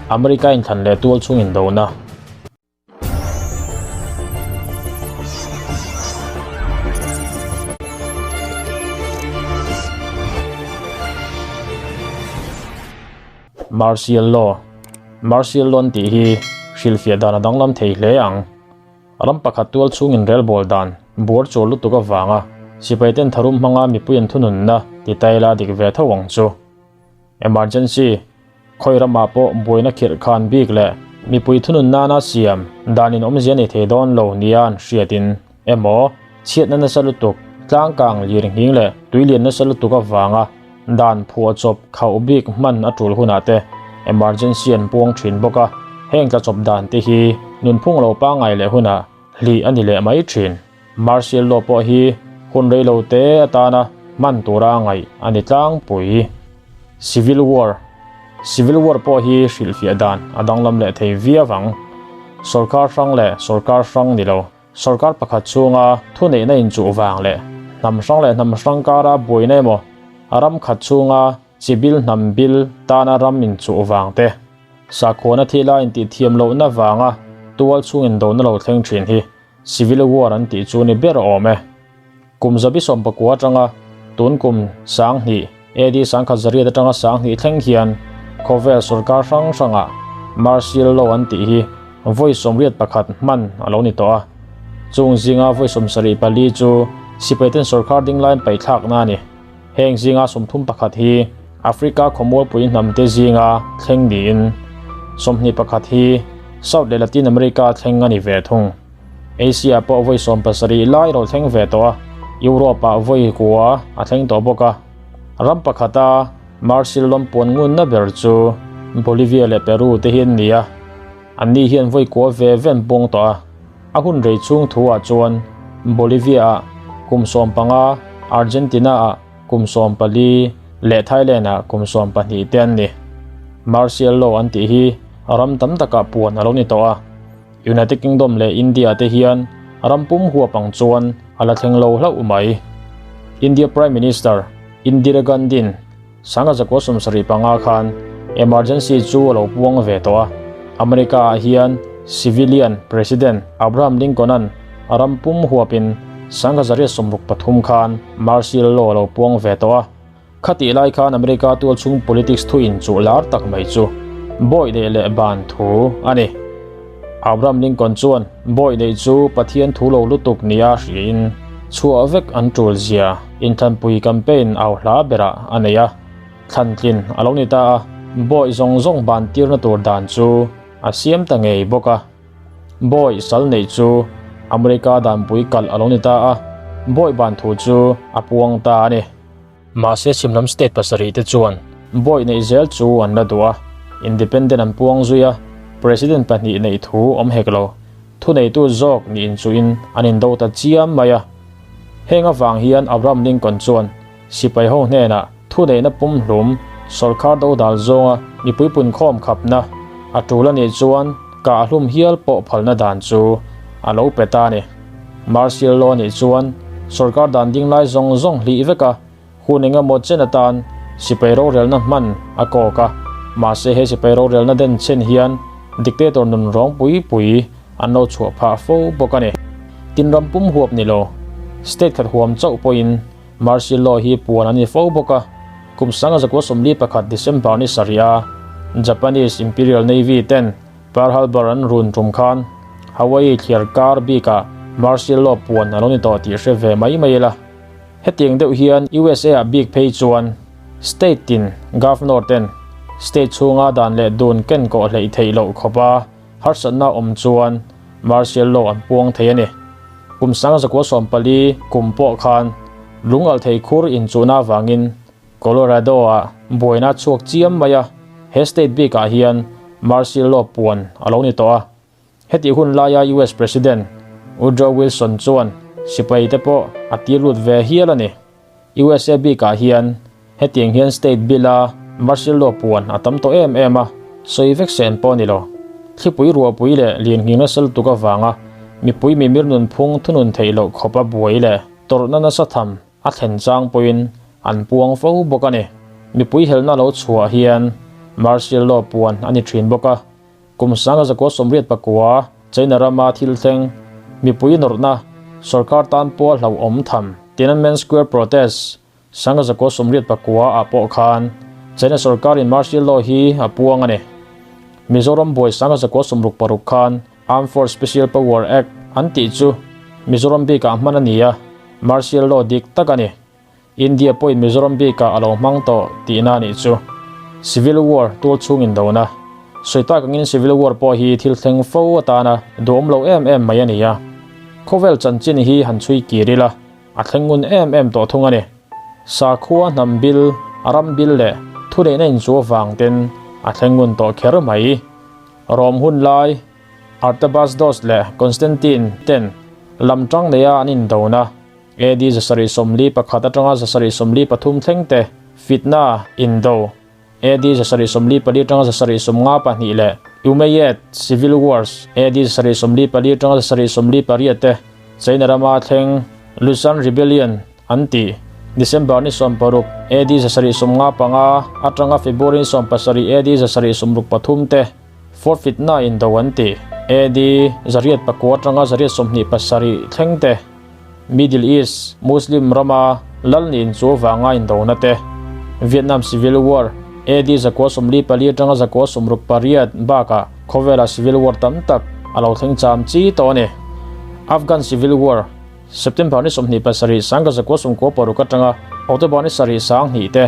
America inthlan leh tual chhung indona. Martial Law Martial Law an tih hi hrilhfiah dan a danglam thei hle ang. Ram pakhat tual chhung inrelbawl dan buar chawl lutuk avanga sipai ten tharum hmanga mipui an thununna ti taila dik ve tho ang chu. Emergency, Khawi ramah pawh buaina khirh khan bik leh mipui thunun nana siam dan in awmzia nei thei dawn lo nia an hriatin emaw chhiatna nasa lutuk, tlangkang lir nghing leh tuilian nasa lutuk avanga dan phuah chawp khauh bik hman a tul hunah te emergency an puang thin bawk a, heng tla chawp dan te hi nunphung lo pangngai leh hunah hlih a ni leh mai thin. Martial law pawh hi hun rei lo te atana hman tura ngaih a ni tlangpui. Civil War Civil War pawh hi hrilhfiah dan a danglam leh thei viau ang. Sorkar hrang leh sorkar hrang ni lo, sorkar pakhat chhunga thuneihna inchuh vang leh hnam hrang leh hnam hrang kara buaina emaw, ram khat chhunga chi bil hnam bil tana ram inchuh vang te, sakhuana thila intihthiam lohna vanga tual chhung indona lo thleng thin hi Civil War an tih chu ni ber awm e. Kum 19 atanga tun kum 2000 AD 1900 atanga 2000 thleng hian khawvel sorkar hrang hrangah Martial Law an tih hi vawi 81 hman a lo ni tawh a. Chung zinga vawi 74 chu sipaiten sorkar ding lain paihthlakna a ni. Heng zinga 31 hi Africa khawmualpui hnamte zinga thleng niin 21 hi South leh Latin America thleng a ni ve thung. Asia pawh vawi 70 lai ro thleng ve tawh a, Europe ah vawi kua a thleng tawh bawk a. Ram pakhata Martial law puan ngunna ber chu Bolivia leh Peru te hi an ni a, anni hian vawi kua ve ve an puang tawh a. A hun rei chhung thu ah chuan Bolivia ah kum 15, Argentina ah kum 14 leh Thailand ah kum 12 te an ni. Martial law an tih hi ram tam takah puan a lo ni tawh a. United Kingdom leh India te hian ram pum huap ang chuan a la thleng lo hlauh mai. India Prime Minister Indira Gandhi-in 1975 khan emergency chu a lo puang ve tawh a. America ah hian civilian President Abraham Lincoln-a'n ram pum huapin 1963 khan martial law a lo puang ve tawh a. Khatih lai khan America tualchhung politics thu inchuh lar tak mai chu bawi neih leh ban thu a ni. Abraham Lincoln chuan bawi neih chu Pathian thu lo lutuk nia hriain chhuah vek an tul zia inthlanpui campaign au hla berah a nei a. Thlantlin a lo ni ta a, bawi zawng zawng ban tirna tur dan chu a siam ta ngei bawk a. Bawi sal neih chu America danpui kalh a lo ni ta a, bawi ban thu chu a puang ta a ni. Mahse chhim lam state pasarih te chuan bawi neih zel chu an la duh a, independent an puang zui a, president pahnih neih thu awm hek lo, thuneitu zawk nih inchuhin an indo ta chiam mai a. Heng avang hian Abraham Lincoln chuan sipai ho hnenah thuneihna pumhlum sawrkar dodal zawnga mipui punkhawm khapna a tul a nih chuan kahhlum hial pawh phalna dan chu a lo pe ta a ni. Martial law nih chuan sawrkar dan ding lai zawng zawng hlih vek a, hun eng emaw chen atan sipai rorelna hman a kawk a, mahse he sipai rorelna den chen hian dictator nun rawng pui pui an lo chhuah phah fo bawk a ni. Tin ram pum huap ni lo, state khat huam chauh pawhin martial law hi puan an ni fo bawk a, kum 1941 December ni sarih a Japanese Imperial Navy ten Pearl Harbor an run tum khan Hawaii thliar kar bikah martial law puan a lo ni tawh tih hre ve mai mai ila. Hetiang deuh hian USA ah bik phei chuan state tin governor ten state chhunga dan leh dun ken kawh hleih theih loh khawpa harsatna awm chuan martial law an puang thei a ni. Kum 1914 kum pawh khan lungalh thei khur inchuhna avangin Colorado ah buaina chhuak chiam mai a, he state bikah hian martial law puan a lo ni tawh a. Hetih hun laia US President Woodrow Wilson chuan sipai te pawh a tir lut ve hial a ni. USA bikah hian hetiang hian state bill a martial law puan a tam tawh em em a, sawi vek sen pawh a ni lo. Thlipui ruahpui leh lianghing nasa lutuk avanga mipui mimir nunphung thunun theih loh khawpa buai leh tawrhna nasa tham A thlen chang pawhin an puang fo bawk a ni. Mipui helna lo chhuah hian Martial Law puan a ni thin bawk a. Kum 1989 China rama thil thleng, mipui nawrhna, sorkar tan pawha hlauhawm tham Tiananmen Square Protest 1989 ah pawh khan China sorkarin Martial Law hi a puang a ni. Mizoram buai 1966 khan Armed Force Special Power Act an tih chu Mizoram bikah hman a ni a, Martial Law dik tak a ni. India pawhin Mizoram bikah a lo hmang tawh tihna a nih chu. Civil War tual chhung indona. Sawi tak angin Civil War pawh hi thil thleng fo atana duhawm lo em em mai a ni a. Khawvel chanchin hi han chhui kir ila, a thleng ngun em em tawh thung a ni. Sakhua hnam bil, ram bil leh thuneihna inchu avang ten a thleng ngun tawh kher mai. Rom hun lai, Artabasdos leh Constantine ten lam tang neia an indona. AD 741 atanga 743 thleng te, Fitna, Indo, AD 744 atanga 752 leh Umayyad Civil Wars, AD 744 atanga 748 te, China rama thleng Lushan Rebellion an tih, December ni 16, AD 755 atanga February ni 17, AD 763 te, Fourth Fitna Indo an tih, AD 809 atanga 827 thleng te. Middle East Muslim rama lal niin chu vanga indona te, Vietnam Civil War, AD 1944 atanga 1968 bakah khawvela civil war tam tak a lo thleng cham chi tawh a ni. Afghan Civil War, September ni 27 1996 atanga October ni 7 sanghnih te,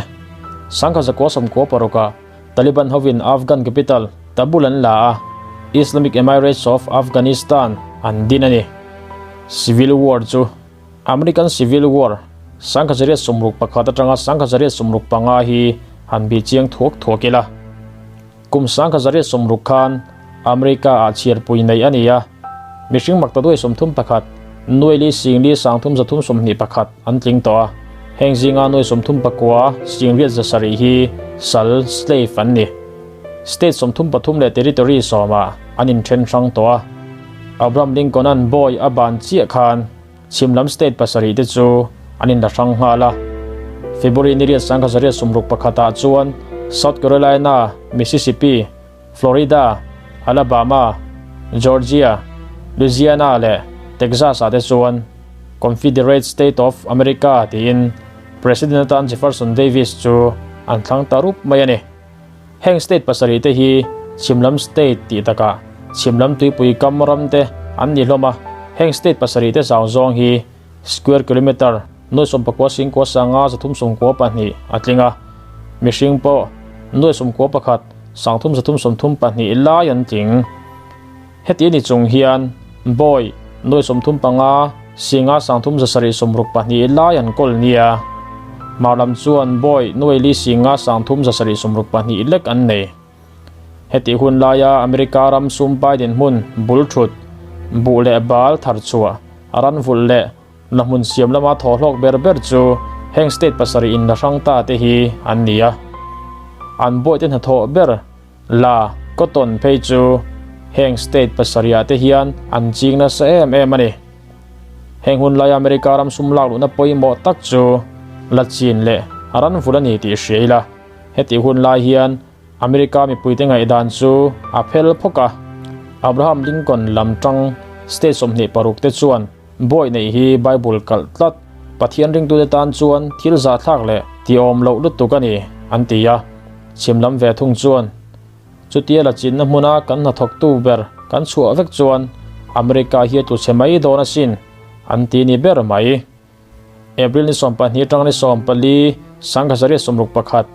1996 ah Taliban hovin Afghan capital Kabul an la a, Islamic Emirates of Afghanistan an din a ni. Civil War chu American Civil War 1961 atanga 1965 hi han bih chiang thuak thuak ila. Kum 1960 khan America ah chhiarpui nei a ni a, mihring maktaduai 31, nuaili singli 3321 an tling tawh a, heng zinga nuai 39 singriat 700 hi sal, slave, an ni. State 33 leh territory sawmah an inthen hrang tawh a. Abraham Lincoln-a'n bawi a ban chiah khan chhim lam state pasarih te chu an inla hrang nghal a. February ni riat 1961 ah chuan South Carolina, Mississippi, Florida, Alabama, Georgia, Louisiana leh Texas ah te chuan Confederate State of America tiin President atan Jefferson Davis chu an thlang ta rup mai a ni. Heng state pasarih te hi chhim lam state tih takah chhim lam tuipui kam ram te an ni hlawm a, heng state pasarih te zau zawng hi square kilometre nuai sawmpakua singkua sanga zathum sawmkua pahnih a tling a, mihring pawh nuai sawmkua pakhat sangthum zathum sawmthum pahnih lai an tling. Heti a ni chung hian bawi nuai 35 singa 30 zasarih sawmruk pahnih lai an kawl nia. Hmar lam chuan bawi nuai li singa 30 zasarih sawmruk pahnih lek an nei. Heti hun laia America ram sum Biden hmun bul thut, buh leh bal thar chhuah, ran vulh leh la hmun siam lama thaw hlawk ber ber chu heng state pasarih in la hrang ta te hi an ni a. An bawihte hnathawh ber La, cotton phei chu heng state pasarihah te hian an ching nasa em em a ni. Heng hun laia America ram sum lak luhna pawimawh tak chu la chin leh a ran vul a ni tih hria ila. Hetih hun lai hian America mipuite ngaihdan chu a phel phawk a. Abraham Lincoln lam tang state 26 te chuan Bawi neih hi Bible kalh tlat, Pathian ringtute tan chuan thil zahthlak leh tiawm loh lutuk a ni, an ti a. Chhim lam ve thung chuan, Chutia la chinna hmuna kan hnathawktu ber kan chhuah vek chuan America hi a tlu chhe mai dawn asin, an ti ni ber mai. April ni 12 atanga ni 14, 1961,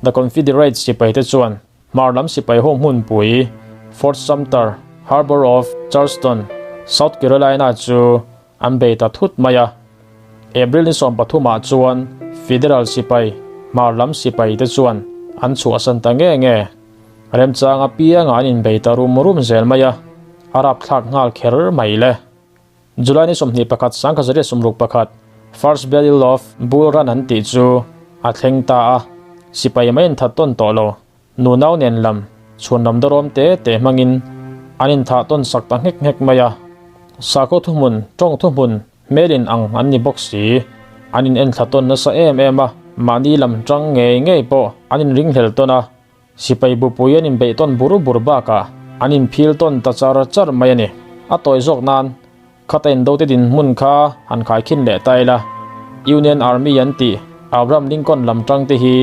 The Confederates sipaite chuan Hmar lam sipai ho hmunpui Fort Sumter, Harbor of Charleston, South Carolina chu an bei ta thut mai a. April ni 13 ah chuan Federal sipai, hmar lam sipai te chuan an chhuahsan ta nge nge. Remchang apiangah an inbei ta rum rum zel mai a, a rapthlak nghal kher mai le. July ni 21 1961, First Battle of Bull Run an tih chu a thleng ta a, sipai mai in that tawn tawh lo, nunau nen lam chhuan lam dawrawm te te hmangin an inthah tawn sak ta nghek nghek mai a. Sakhaw thuhmun, tawng thuhmun, hmel in ang an ni bawk si, an in enthla tawn nasa em em a, mahni lam tang ngei ngei pawh an inringhlel tawn a. Sipai bupui an inbeih tawn bur bur bakah an inphil tawn ta char char mai a ni. A tawi zawk nan khata indote dinhmun kha han khaikhin leh ta ila. Union Army an tih Abraham Lincoln lam tangte hi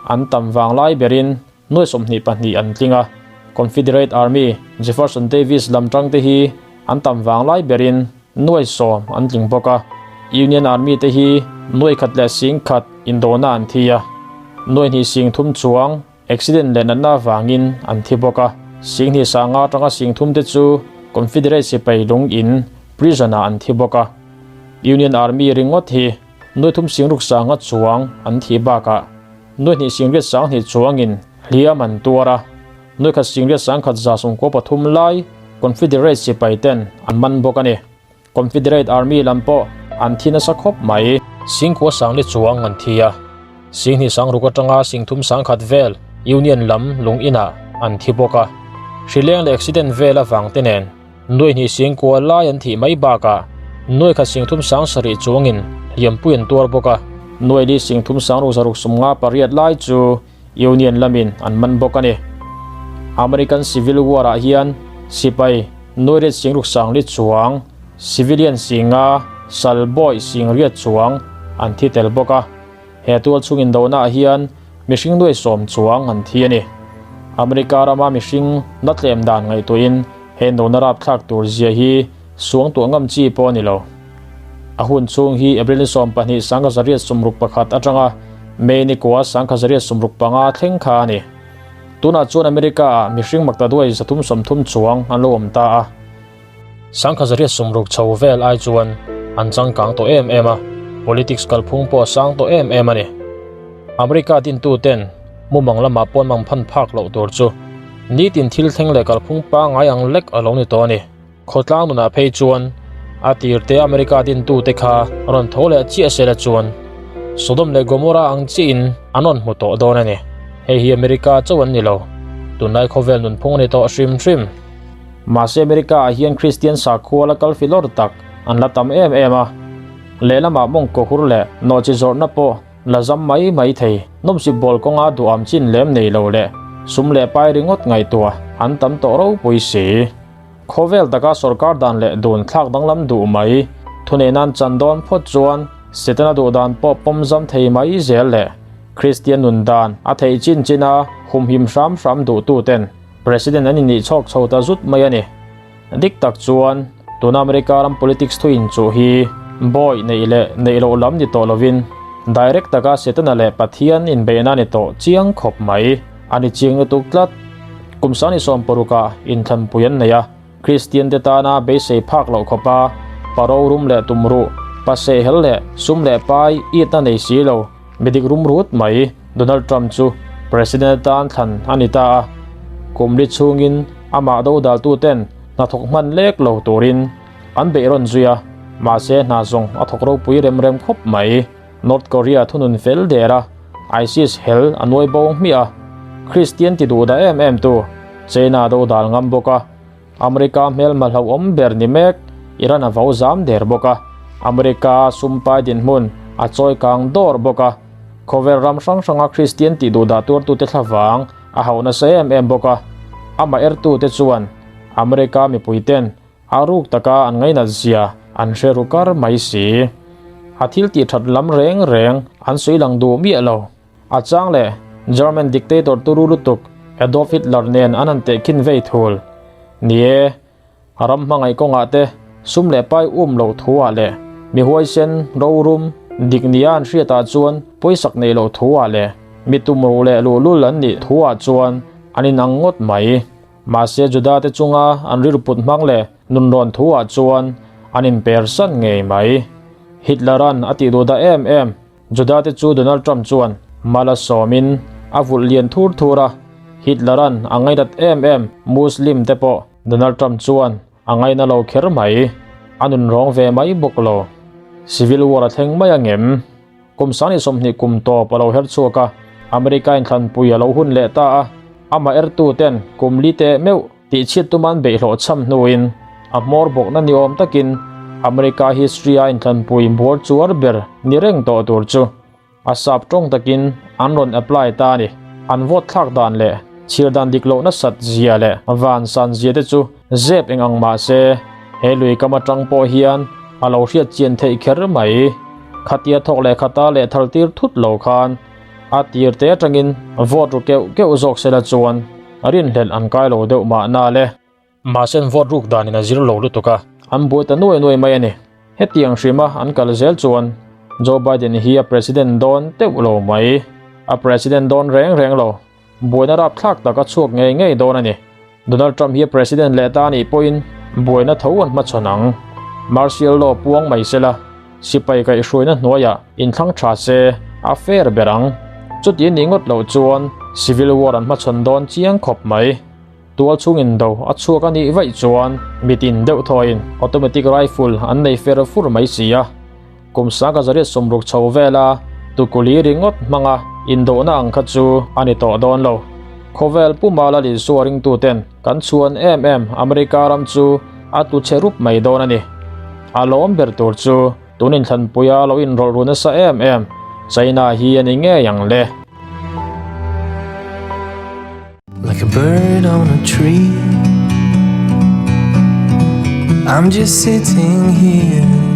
an tam vang lai berin nuai 22 an tling a. Confederate Army Jefferson Davis lam tangte hi an tam vang lai berin nuai 10 an tling bawk a. Union Army te hi nuai khat leh sing khat indona an thi a. Nuai hnih sing thum chuang accident leh natna avangin an thi bawk a. Sing hnih sanga atanga sing thum te chu Confederate sipai lung in prison ah an thi bawk a. Union Army ringawt hi nuai thum sing ruk sanga chuang an thi bakah nuai hnih sing riat sang hnih chuangin hliam an tuar a. Nuai khat sing riat sang khat za 93 lai Confederate sipai ten an man bawk a ni. Confederate Army lam pawh an thi nasa khawp mai. Sing khua sang li chuang an thi a. Sing hnih sang ruk atanga sing thum sang khat vel Union lam lung inah an thi bawk a. Hrileng leh accident vel avang te nen nuai hnih sing kua lai an thih mai bakah nuai khat sing thum sang sarih chuangin hliampui an tuar bawk a. Nuai li sing thum sang ruk zaruk 58 lai chu Union lamin an man bawk a ni. American Civil War ah hian sipai nuai riat sing ruk sang li chuang, civilian singa sal bawi sing riat chuang an thi tel bawk a. He tual chhung indona ah hian mihring nuai 10 chuang an thi a ni. America rama mihring na tlem dan ngaihtuahin he indona rap thlak tur zia hi suang tuah ngam chi pawh a ni lo. A hun chhung hi April ni 12 1961 atanga May ni kua 1965 thleng kha a ni. Tunah chuan America ah mihring makta duai 330 chuang an lo awm ta a. 1960 chho vel ai chuan an changkang tawh em em a, politics kalphung pawh a sang tawh em em a ni. America dintu ten mumang lamah pawn mang phan phak loh tur chu nitin thil thleng leh kalphung pangngai ang lek a lo ni tawh a ni. Khawtlang nunah phei chuan a tirte America dintu te kha rawn tho leh chiah sela chuan Sodom leh Gomorrah ang chiahin an rawn hmu tawh dawn a ni. Hei hi America chauh an ni lo. Tunlai khawvel nunphung a ni tawh hrim hrim. Mahse America ah hian Kristian sakhua la kal filawr tak an la tam em em a. Lehlamah mawngkaw hur leh nawhchi zawrhna pawh la zam mai mai thei. Nawmsip bawl kawnga duham chin lem nei lo leh sum leh pai ringawt ngaihtuah an tam tawh ropui si. Khawvel taka sorkar dan leh dun thlak danglam duh mai. Thunei nan chan dawn phawt chuan Setana duh dan pawh pawm zam thei mai zel leh Kristian nun dan a theih chin chin a humhim hram hram duh tu ten President an innih chhawk chho ta zut mai a ni. Dik tak chuan tuna America ram politics thu inchuh hi bawi neih leh neih loh lam ni tawh lovin direct taka Setana leh Pathian inbeihna ni tawh chiang khawp mai a ni chiang lutuk tlat. Kum sani 60 ah inthlanpui an nei a, Kristian te tana beisei phak loh khawpa paro rum leh tum ruh, paseh hel leh sum leh pai itna nei si lo midik rum rut mai Donald Trump chu President atan thlan a ni ta a. Kum li chhungin amah do daltu ten hnathawk hman lek lo turin an beih rawn zui a, mahse hna zawng a thawk ropui rem rem khawp mai. North Korea thunun fel der a, ISIS hel a nuai bo hmiah a, Kristian ti duh dah em em tu China do dal ngam bawk a, America hmelma hlauhawm ber ni mek Iran a vo zam der bawk a, America sumpai dinhmun a chawi kang dawr bawk a, khawvel ram hrang hranga Kristian ti duh dah tuartute thlavang a hauh nasa em em bawk a, amah ertute chuan America mipuiten a ruk taka an ngainat zia an hre ru kar mai si. A thil tih that lam reng reng an sawi lang duh miah lo. A chang leh German dictator turu lutuk Adolf Hitler nen an han tehkhin vei thul. Ni e, ram hmangaih kawngah te sum leh pai um loh thuah leh mi huaisen rorum dik nia an hriatah chuan pawisak nei loh thuah leh mi tumruh leh luhlul an nih thuah chuan an inang ngawt mai. Mahse Juda te chunga an rilru put hmang leh nunrawn thuah chuan an inper san ngei mai. Hitler-a'n a tih duh dah em em Juda te chu Donald Trump chuan mal a sawmin a vulh lian thur thur a, Hitler-a'n a ngainat em em Muslim te pawh Donald Trump chuan a ngaina lo kher mai. A nunrawng ve mai bawk lo. Civil War a thleng mai angem? Kum 20 kum tawp a lo her chhuak a, America inthlanpui a lo hun leh ta a, amah ertu ten kum li te meuh tih chhiat tuman beih hlawh cham hnuin a hmawr bawkna ni awm takin America history a inthlanpui buar chuar ber ni reng tawh tur chu a sap tawng takin an rawn apply ta a ni. An vote thlak dan leh. Chhiar dan dik loh nasat zia leh van san zia te chu zep eng ang mah se he lui kam atang pawh hian a lo hriat chian theih kher mai. Khatia thawk leh khata leh thal tir thut lo khan a tir te atangin vote ru keuh keuh zawk sela chuan rinhlelh an kai lo deuh mahna le. Mahse an vote ruk danin a zir lo lutuk a, an buai ta nuai nuai mai a ni. Hetiang hrima an kal zel chuan Joe Biden hi a president dawn teuh lo mai. A president dawn reng reng lo. Buaina rapthlak tak a chhuak ngei ngei dawn a ni. Donald Trump hi a president leh ta anih pawhin buaina tho an hmachhawn ang. Martial law puang mai sela, sipai kaihhruaina hnuaiah inthlang tha se a fair ber ang. Chuti anih ngawt loh chuan civil war an hmachhawn dawn chiang khawp mai. Tual chhungin do a chhuak a nih vaih chuan mitin deuh thawiin automatic rifle an nei fer fur mai si a. Kum sanga zariat sawmruk chho vela tukuli ringawt hmanga indohna ang kha chu a ni tawh dawn lo. Khawvel puma la Lisua ringtuten kan chhuan em em America ram chu a tlu chhe rup mai dawn a ni. A lawm ber tur chu tun inthlanpuia lo inrawlh ru nasa em em China hi a ni ngei ang le. Like a bird on a tree I'm just sitting here.